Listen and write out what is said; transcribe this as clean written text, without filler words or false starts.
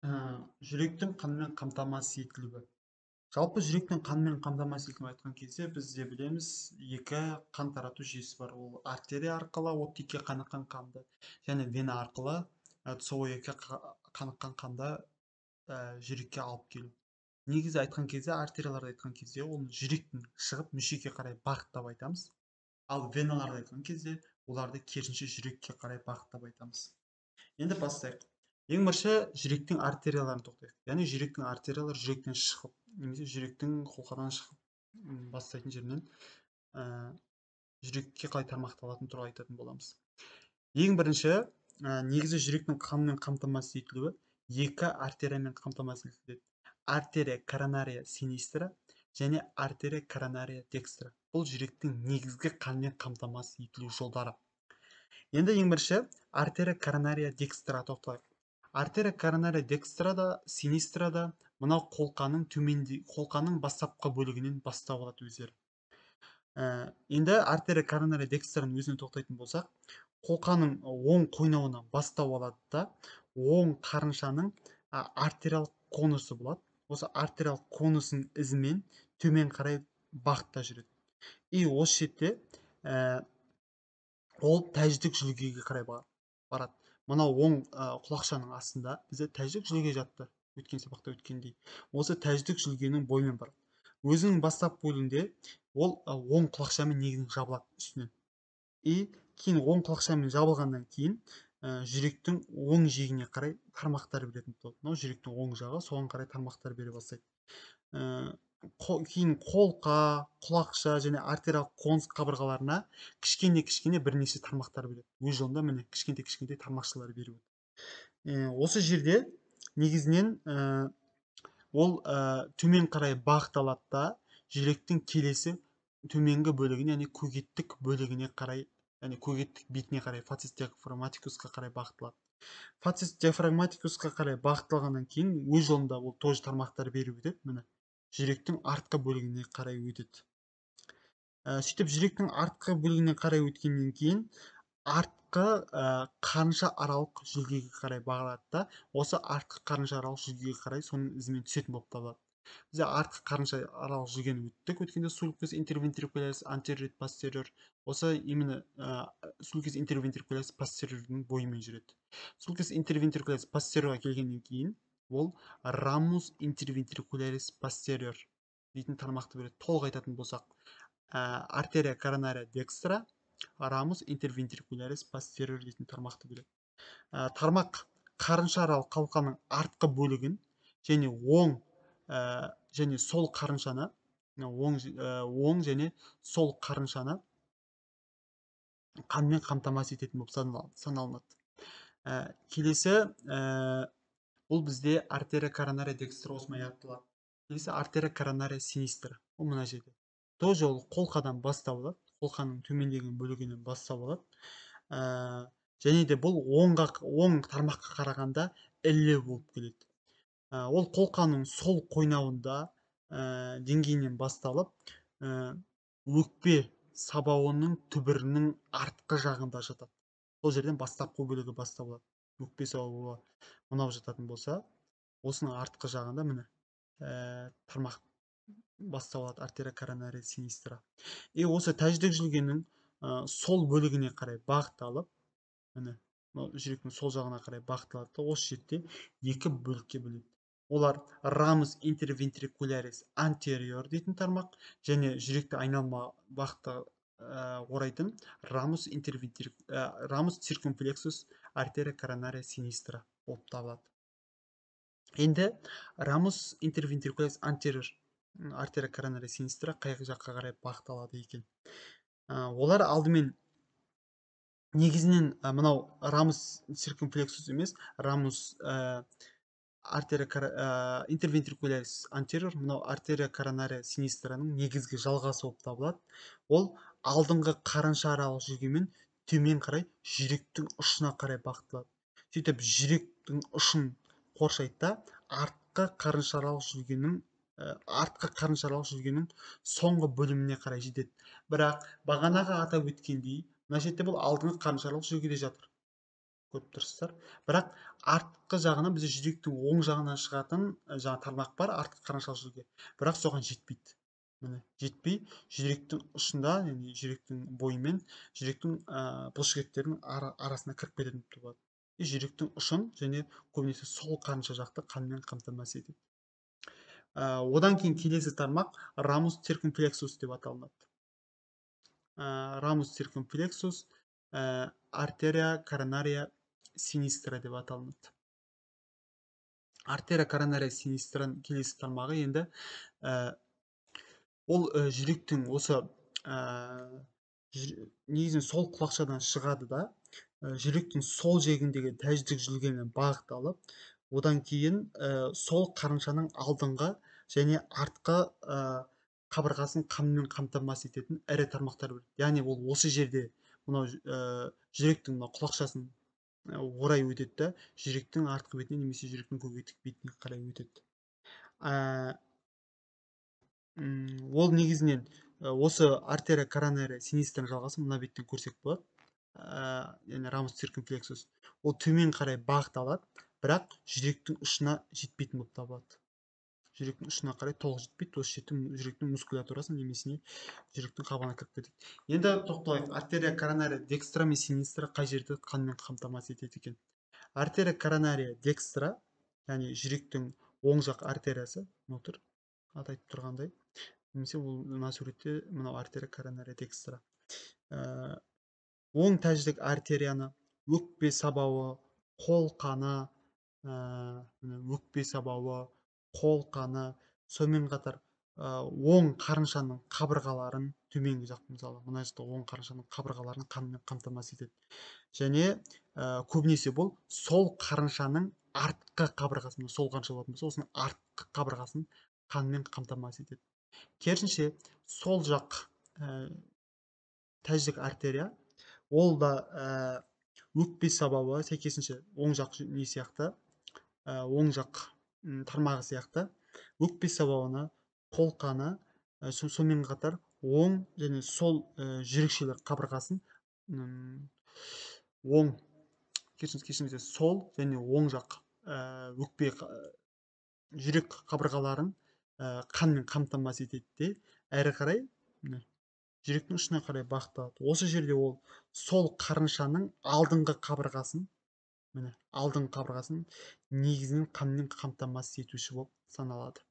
Жүректің қанмен қамтамасыз етілуі. Жалпы жүректің қанмен қамтамасыз етілуін айтқан кезде біз де білеміз, екі қан тарату жүйесі бар. Ол артерия арқылы оттекке қаныққан қанды және вена арқылы СО2 қаныққан қанды жүрекке алып келу. Негізі айтқан кезде, артерияларды айтқан кезде, ол жүректің шығып мүшеге қарай бағыттап айтамыз. Ал веналарды айтқан кезде, оларды керісінше жүрекке қарай бағыттап айтамыз. Енді бастайық. Ең бірінші жүректің артерияларын тоқтайық. Яғни жүректің артериялары жүректен шығып, немесе жүректің қолқадан шығып бастайтын жерінен жүрекке қалай тармақталатыны туралы айтатын боламыз. Ең бірінші, негізі жүректің қанмен қамтамасыз етілуі екі артериямен қамтамасыз етіледі. Артерия коронария синистра және артерия коронария декстра. Бұл жүректің негізгі қанмен қамтамасыз етілу жолдары. Енді ең бірінші артерия коронария декстра тоқталайық. Артерия коронария декстра да, синистра да мынау қолқаның төменде, қолқаның бастапқы бөлігінен бастау алады өздері. Енді артерия коронария декстраның өзіне тоқтайтын болсақ, қолқаның оң қойнауынан бастау алады да, оң қарыншаның артериялық конусы болады. Осы артериялық конусының ізімен төмен қарай бағытта жүреді. И осы жерде ол тәждік жүлгеге қарай барады. Мынау оң құлақшаның астында бізде тәждік жүлге жатты, өткен сабақта өткендей. Осы тәждік жүлгенің бойымен барады. Өзінің бастапқы бөлігінде ол оң құлақшамен негізінен жабылады үстінен. И кейін оң құлақшамен жабылғаннан кейін жүректің оң жиегіне қарай тармақтар беретін болады. Мынау жүректің оң жағы, соған қарай тармақтар бере бастайды. Кейін қолқа, құлақша және артериялық конус қабырғаларына кішкене-кішкене бірнеше тармақтар береді. Өз жолында міне кішкентай-кішкентай тармақшалар беріп отыр. Осы жерде негізінен ол төмен қарай бағытталады да, жүректің келесі төменгі бөлігіне, яғни көгеттік бөлігіне қарай, яғни көгеттік бетіне қарай, фацис диафрагматикусқа қарай бағытталады. Фацис диафрагматикусқа қарай бағытталғаннан кейін өз жолында ол тоже тармақтар беріп өтеді, міне жүректің артқы бөлігіне қарай өтеді. Сөйтіп жүректің артқы бөлігіне қарай өткеннен кейін артқы қарынша аралық жүлгеге қарай бағалады да, осы артқы қарынша аралық жүлгеге қарай соның ізімен түсетін болып табылады. Бізде артқы қарынша аралық жүлгені өттік, өткенде sulcus interventricularis anterior posterior, осы именно sulcus interventricularis posteriorдың бойымен жүреді. Sulcus interventricularis posteriorға келгеннен кейін ол ramus interventricularis posterior дейтін тармақты береді. Толық айтатын болсақ, артерия коронария декстра ramus interventricularis posterior дейтін тармақты береді. Тармақ қарынша аралық қалқаның артқы бөлігін және оң және сол қарыншаны, оң және сол қарыншаны қанмен қамтамасыз ететін болып саналынады. Келесі, бұл бізде артерия коронария декстра осымен аяқталады. Келесі артерия коронария синистра, ол мына жерде. Тоже ол қолқадан бастау алады, қолқаның төмендегі бөлігінен бастау алады. Және де бұл оң тармаққа қарағанда ілі болып келеді. Ол қолқаның сол қойнауында деңгейінен басталып, өкпе сабауының түбірінің артқы жағында жатады. Сол жерден бастапқы бөлігі басталады. Өкпе сабауы мынау жататын болса, осының артқы жағында міне тармақ басталады, артерия коронария синистра. И осы тәждік жүлгенің сол бөлігіне қарай бағытталып, міне мынау жүректің сол жағына қарай бағытталады да, осы жерде екі бөлікке бөледі. Олар ramus interventricularis anterior дейтін тармақ және жүректі айналма бағытта орайтын ramus circumflexus arteria coronaria sinistra болып табылады. Енді ramus interventricularis anterior arteria coronaria sinistra қай жаққа қарай бағытталады екен? Олар алдымен негізінен мынау ramus circumflexus емес, ramus arteria interventricularis anterior, мынау arteria coronaria sinistraның негізгі жалғасы болып табылады. Ол алдыңғы қарынша аралық жүлгемен төмен қарай жүректің ұшына қарай бағытталады. Сөйтіп жүректің ұшын қоршайды да, артқы қарынша аралық жүлгенің, артқы қарынша аралық жүлгенің соңғы бөліміне қарай жетеді. Бірақ бағанағы атап өткендей, мына жерде бұл алдыңғы қарынша аралық жүлгеде жатыр. Көріп тұрсыздар. Бірақ артқы жағынан бізде жүректің оң жағынан шығатын жаңа тармақ бар, артқы қарыншалық жілігі. Бірақ соған жетпейді. Міне, жетпей жүректің ұшында, яғни жүректің бойымен жүректің бұлшықеттерінің арасына кіріп кететін болады. И жүректің ұшын және көбінесе сол қарынша жақты қанмен қамтамасыз етеді. Одан кейін келесі тармақ рамус циркумфлексус деп аталынады. Рамус циркумфлексус, артерия коронария синистра деп аталынады. Артерия коронария синистраның келесі тармағы енді ол жүректің осы негізінен сол құлақшадан шығады да, жүректің сол жегіндегі тәждік жүлгемен бағытталып, одан кейін сол қарыншаның алдыңғы және артқы қабырғасын қанмен қамтамасыз ететін ірі тармақтар бөледі. Яғни ол осы жерде мынау жүректің мынау құлақшасын орай өтеді да, жүректің артқы бетіне немесе жүректің көкектік бетіне қарай өтеді. Ол негізінен осы артерия коронария синистраның жалғасы мына беттен көрсек болады. Яғни рамус циркумфлексус. Ол төмен қарай бағытталады, бірақ жүректің ұшына жетпейтін болып табылады. Жүректің ұшына қарай толық жетпейді, осы жерде жүректің мускулатурасын немесе жүректің қабығына кіріп кетеді. Енді тоқталайық, артерия коронария декстра мен синистра қай жерді қанмен қамтамасыз етеді екен? Артерия коронария декстра, яғни жүректің оң жақ артериясы, мынау тұр, аты айтып тұрғандай, немесе ол мына суретте мынау артерия коронария декстра. Оң тәждік артерияны, өкпе сабауы, қол қаны, өкпе сабауы, қол қаны, сонымен қатар оң қарыншаның қабырғаларын, төменгі жақ, мысалы, мына жақта оң қарыншаның қабырғаларын қанмен қамтамасыз етеді. Және көбінесе бұл сол қарыншаның артқы қабырғасын, мына сол қарынша болатын болса, осының артқы қабырғасын қанмен қамтамасыз етеді. Керісінше, сол жақ тәждік артерия, ол да өкпе сабауы, сәйкесінше оң жақ не сияқты, оң жақ тармағы сияқты, өкпе сабауына, қол қаны, сонымен қатар оң және сол жүрекшелер қабырғасын, оң, кешіріңіз, сол және оң жақ өкпе жүрек қабырғаларын қанмен қамтамасыз етеді де, әрі қарай міне, жүректің ұшына қарай бағытталады. Осы жерде ол сол қарыншаның алдыңғы қабырғасын, міне, алдыңғы қабырғасын негізінен қанмен қамтамасыз етуші болып саналады.